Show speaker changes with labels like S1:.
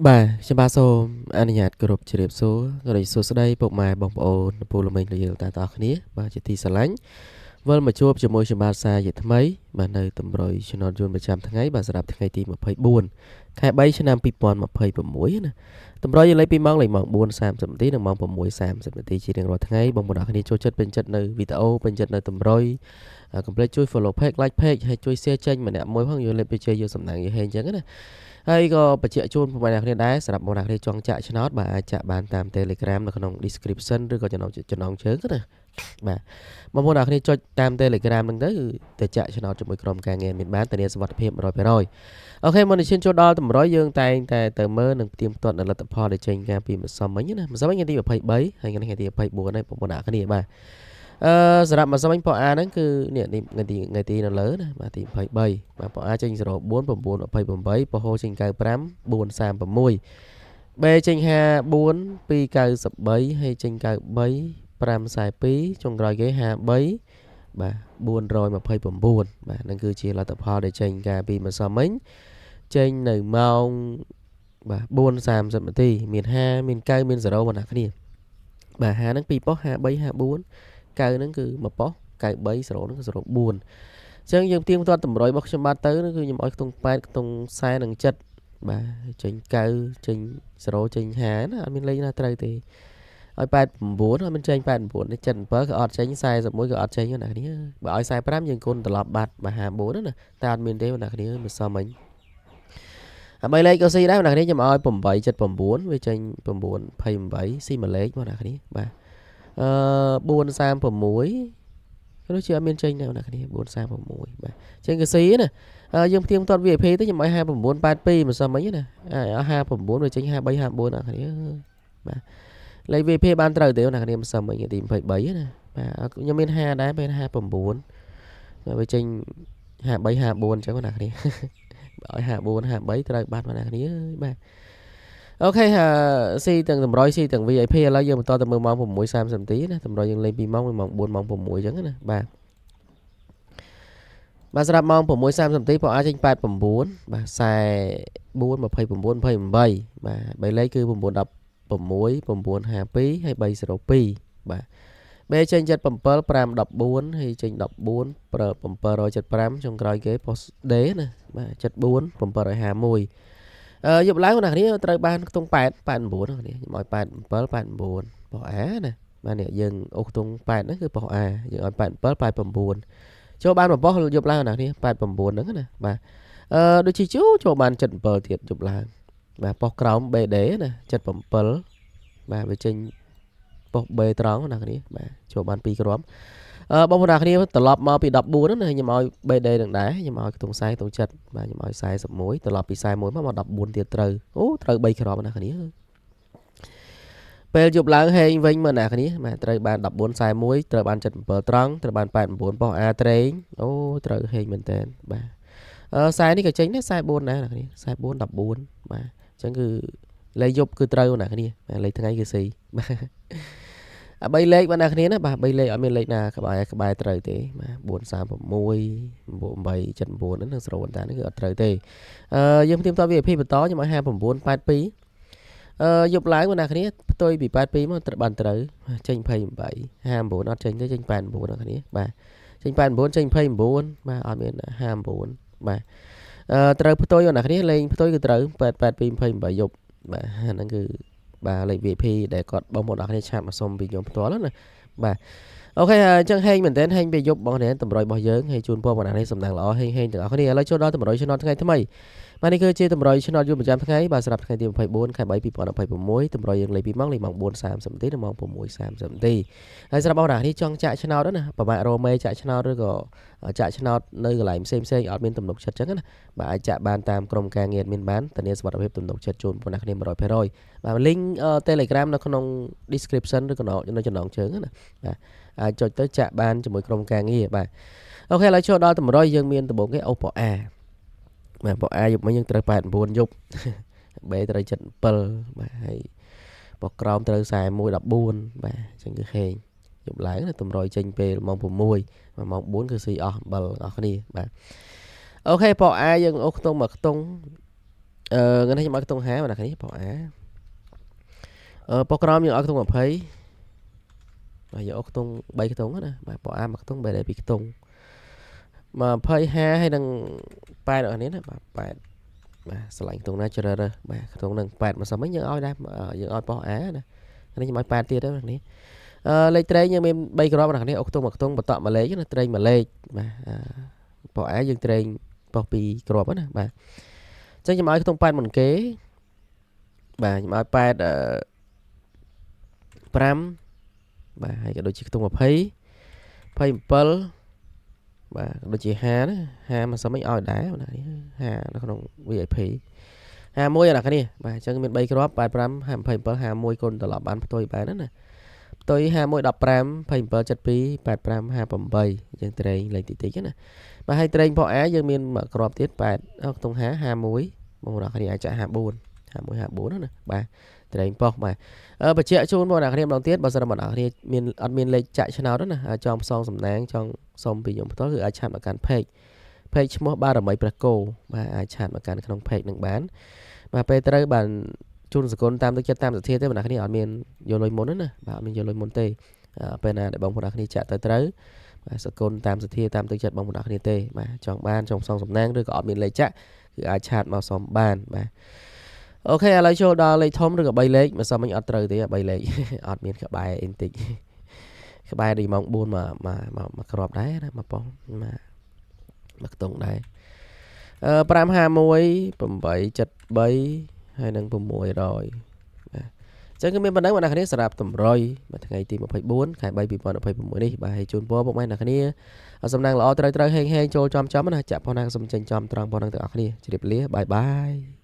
S1: បាទខ្ញុំបាទសូមអនុញ្ញាតគោរពជម្រាបសួរក៏ដូចសួស្តីពុកម៉ែបងប្អូនពូល្មីងលោកយាយលោកតាទាំងអស់គ្នាបាទជាទីស្រឡាញ់វិលមកជួបជាមួយខ្ញុំបាទសាជាថ្មីបាទនៅតម្រុយឆ្នោតយន្តប្រចាំថ្ងៃបាទសម្រាប់ថ្ងៃទី24ខែ3ឆ្នាំ2026ណាតម្រុយលេខ2ម៉ោងលេខម៉ោង4:30នាទីនិងម៉ោង6:30នាទីជារៀងរាល់ថ្ងៃបងប្អូនអរគ្នាចូលចិត្តពេញចិត្តនៅវីដេអូពេញចិត្តនៅតម្រុយកុំភ្លេចជួយ follow page like page ហើយជួយ share ចេញម្នាក់មួយផងយកលេខពីជ័យយកសំណាងយកហេងអញ្ចឹងណាហើយក៏បញ្ជាក់ជូនបងប្អូនអ្នកគ្នាដែរសម្រាប់បងប្អូនអ្នកគ្នាចង់ចាក់ឆ្នោតបាទអាចចាក់បានតាម Telegram នៅក្នុង description ឬក៏ចំណងចំណងជើងណាបាទបងប្អូនអ្នកគ្នាចុចតាម Telegram ហ្នឹងទៅទៅចាក់ឆ្នោតជាមួយក្រុមការងារមានបានធានាសុវត្ថិភាព100%OK មុននឹងឈានចូលដល់តម្រុយយើងតែងតែទៅមើលនិងផ្ទៀងផ្ទាត់នៅលទ្ធផលដែលចេញកាលពីម្សិលមិញណាម្សិលមិញថ្ងៃទី23ហើយថ្ងៃទី24ហើយបងប្អូនអ្នកគ្នាបាទអឺសម្រាប់ម្សិលមិញប៉អាហ្នឹងគឺនេះថ្ងៃទីថ្ងៃទីនៅលើណាបាទទី23បាទប៉អាចេញ04 9 28ប៉ហូចេញ95 436 B ចេញ54 293ហើយចេញ93 542ចុងក្រោយគេ53បាទ429បាទហ្នឹងគឺជាលទ្ធផលដែលចេញកាលពីម្សិលមិញចេញនៅម៉ោងបាទ4:30នាទីមាន5មាន9មាន0បងប្អូនគ្នាបាទ5ហ្នឹង2ប៉ុស្តិ៍53 54 9ហ្នឹងគឺ1ប៉ុស្តិ៍93 0ហ្នឹងគឺ04អញ្ចឹងយើងទៀងទាត់តម្រុយរបស់ខ្ញុំបាទទៅគឺខ្ញុំឲ្យខ្ទង់8ខ្ទង់40និង7បាទចេញ9ចេញ0ចេញ5ណាអត់មានលេខណាត្រូវទេឲ្យ89អត់មានចេញ89នេះ77ក៏អត់ចេញ41ក៏អត់ចេញណាគ្នាបើឲ្យ45យើងគុណត្រឡប់បាត់បាទ54ណាតែអត់មានទេណាគ្នាមិនសមមិញអា3លេខក៏ស៊ីដែរណាគ្នាខ្ញុំឲ្យ879វាចេញ928ស៊ីមួយលេខមកណាគ្នាបាទអឺ436ដូចជាអត់មានចេញដែរណាគ្នា436បាទចេញក៏ស៊ីណាយើងផ្ទៀងផ្ទាត់ VIP ទៅខ្ញុំឲ្យ5982មិនសមមិញណា59វាចេញ53 54ណាគ្នាបាទលេខ VIP បានត្រូវទេណាគ្នាមិនសមមិញទី23ណាបាទខ្ញុំមាន5ដែរមាន59បាទវាចេញ53 54អញ្ចឹងណាគ្នាឲ្យ54 53ត្រូវបាត់មកណាគ្នាបាទ OK ស៊ីទាំងតម្រុយស៊ីទាំង VIP ឥឡូវយើងបន្តទៅមើលម៉ោង6:30នាទីណាតម្រុយយើងលេង2ម៉ោងម៉ោង4ម៉ោង6អញ្ចឹងណាបាទបាទសម្រាប់ម៉ោង6:30នាទីពអាចចេញ89បាទ44 29 28បាទ3លេខគឺ9 16 952ហើយ302បាទ B ចេញ77 5 14ហើយចេញ14 775ចុងក្រោយគេ post D ណាបាទ74 751អឺយប់ឡើងណាគ្នាត្រូវបានខ្ទង់8 89ណាគ្នាខ្ញុំឲ្យ87 89ប៉ុស្អាណាបាទនេះយើងអូសខ្ទង់8ហ្នឹងគឺប៉ុស្អាយើងឲ្យ87 89ចូលបានមួយប៉ុស្យប់ឡើងណាគ្នា89ហ្នឹងណាបាទអឺដូចជាចូលបាន77ទៀតយប់ឡើងបាទប៉ុស្ក្រោម BD ណា77បាទវាចេញប៉ុស្ B ត្រង់ណាគ្នាបាទចូលបាន2គ្រាប់អឺបងប្អូនគ្នាត្រឡប់មកពី14ណាខ្ញុំឲ្យ BD នឹងដែរខ្ញុំឲ្យខ្ទង់40ខ្ទង់7បាទខ្ញុំឲ្យ41ត្រឡប់ពី41មកមក14ទៀតត្រូវអូត្រូវ3គ្រាប់ណាគ្នាពេលយប់ឡើងហេងវិញមើលណាគ្នាបាទត្រូវបាន14 41ត្រូវបាន77ត្រង់ត្រូវបាន89ប៉ុស្ A ត្រេងអូត្រូវហេងមែនតើបាទអឺខ្សែនេះក៏ចេញដែរ44ដែរណាគ្នា44 14បាទអញ្ចឹងគឺលេខយប់គឺត្រូវណាគ្នាបាទលេខថ្ងៃគឺស៊ីបាទអា3លេខបាទណាគ្នាណាបាទ3លេខអត់មានលេខណាក្បែរក្បែរត្រូវទេបាទ436 8 79ហ្នឹងនឹង0តានេះគឺអត់ត្រូវទេអឺយើងផ្ទៀងផ្ទាត់ VIP បន្តខ្ញុំឲ្យ59 82អឺយប់ឡើងបងណាគ្នាផ្ទុយពី82មកត្រូវបានត្រូវចេញ28 59អត់ចេញទេចេញ89ណាគ្នាបាទចេញ89ចេញ29បាទអត់មាន59បាទអឺត្រូវផ្ទុយបងណាគ្នាលេងផ្ទុយគឺត្រូវ8 82 28យប់បាទហ្នឹងគឺបាទលេខ VIP ដែលគាត់បងប្អូនអរគ្នាឆាតមកសុំពីខ្ញុំផ្ទាល់ណាបាទ OK អញ្ចឹងហេងមែនទែនហេងពេលយប់បងប្អូនតម្រុយរបស់យើងហើយជូនពរបងប្អូនសំណាងល្អហេងហេងទាំងអស់គ្នាឥឡូវចូលដល់តម្រុយឆ្នោតថ្ងៃថ្មីបាទនេះគឺជាតម្រុយឆ្នោតយូរប្រចាំថ្ងៃបាទសម្រាប់ថ្ងៃទី24ខែ3 2026តម្រុយយើងលេខ2ម៉ោងលេខម៉ោង4:30នាទីដល់ម៉ោង6:30នាទីហើយសម្រាប់បងប្អូននេះចង់ចាក់ឆ្នោតណាប្រមាណរមេចាក់ឆ្នោតឬក៏ចាក់ឆ្នោតនៅកន្លែងផ្សេងផ្សេងអត់មានទំនុកចិត្តចឹងណាបាទអាចចាក់បានតាមក្រុមការងារមានបានធានាសុវត្ថិភាពទំនុកចិត្តជូនបងប្អូនគ្នា100%បាទ link Telegram នៅក្នុង description ឬក៏នៅចំណងជើងណាបាទអាចចុចទៅចាក់បានជាមួយក្រុមការងារបាទ OK ឥឡូវចូលដល់តម្រុយយើងមានដំបូងគេអូប៉អាបាទប៉អាយប់មិញយើងត្រូវ89យប់ B ត្រូវ77បាទហើយប៉ក្រោមត្រូវ41 14បាទអញ្ចឹងគឺហេងយប់ឡើងតម្រុយចេញពេលម៉ោង6ម៉ោង4គឺស៊ីអស់7អស់គ្នាបាទ OK ប៉អាយើងអូសខ្ទង់មកខ្ទង់ អឺថ្ងៃនេះខ្ញុំឲ្យខ្ទង់50បងប្អូនប៉ុអាអឺប៉ុក្រោមយើងឲ្យខ្ទង់20បាទយកខ្ទង់3ខ្ទង់ណាបាទប៉ុអាមួយខ្ទង់បែរ2ខ្ទង់20 50ហើយនឹង8ដល់នេះណាបាទ8បាទឆ្លាញ់ខ្ទង់ណាជ្រើសរើសបាទខ្ទង់នឹង8មកសិនវិញយើងឲ្យដែរយើងឲ្យប៉ុអាណានេះខ្ញុំឲ្យ8ទៀតដែរនេះអឺលេខត្រេងយើងមាន3គ្រាប់ណានេះអុកខ្ទង់មួយខ្ទង់បន្តមួយលេខណាត្រេងមួយលេខបាទប៉ុអាយើងត្រេងប៉ុ2គ្រាប់ណាបាទអញ្ចឹងខ្ញុំឲ្យខ្ទង់8មុនគេបាទខ្ញុំឲ្យ8អឺ5បាទហើយក៏ដូចជាខ្ទង់20 27បាទដូចជា50ណា50មកសិនមិនឲ្យដែរណា50នៅក្នុង VIP 51អានេះបាទអញ្ចឹងមាន3គ្រាប់85 27 51គុណត្រឡប់បានផ្ទុយបានណាផ្ទុយ51 15 27 72 85 58អញ្ចឹងត្រេងលេខតិចតិចណាបាទហើយត្រេងផក A យើងមានមួយគ្រាប់ទៀត8ខ្ទង់50 51បងប្អូនគ្នាអាចចាក់54 51 54ណាបាទត្រេងប៉ុសបាទបញ្ជាក់ជូនបងប្អូនគ្នាម្ដងទៀតបើសិនបងប្អូនគ្នាមានអត់មានលេខចាក់ឆ្នោតណាចង់ផ្សងសំណាងចង់សុំពីខ្ញុំផ្ទាល់គឺអាចឆាតមកកាន់ page ឈ្មោះបារមីព្រះគោបាទអាចឆាតមកកាន់ក្នុង page នឹងបានបាទពេលត្រូវបានជូនសកុនតាមទឹកចិត្តតាមសទ្ធាទេបងប្អូនគ្នាអត់មានយកលុយមុនណាបាទអត់មានយកលុយមុនទេពេលណាដែលបងប្អូនគ្នាចាក់ទៅត្រូវបាទសកុនតាមសទ្ធាតាមទឹកចិត្តបងប្អូនគ្នាទេបាទចង់បានចង់ផ្សងសំណាងឬក៏អត់មានលេខចាក់គឺអាចឆាតមកសុំបានបាទអូខេឥឡូវចូលដល់លេខធំឬក៏3លេខមិនសមមិញអត់ត្រូវទេ3លេខអត់មានក្បែរអីបន្តិចក្បែរដូចម៉ោង4មកមកមកគ្រាប់ដែរណាមកប៉ុងមកខ្ទង់ដែរអឺ551 873ហើយនឹង600បាទអញ្ចឹងគឺមានប៉ុណ្ណឹងបងប្អូនគ្នាសម្រាប់តម្រុយបាទថ្ងៃទី24ខែ3 2026នេះបាទឲ្យជូនពរពុកម៉ែអ្នកគ្នាសំណាងល្អត្រូវត្រូវហេងហេងចូលចំចំណាចាក់ប៉ុណ្ណឹងសូមចេញចំត្រង់ប៉ុណ្ណឹងទាំងអស់គ្នាជម្រាបលាបាយបាយ។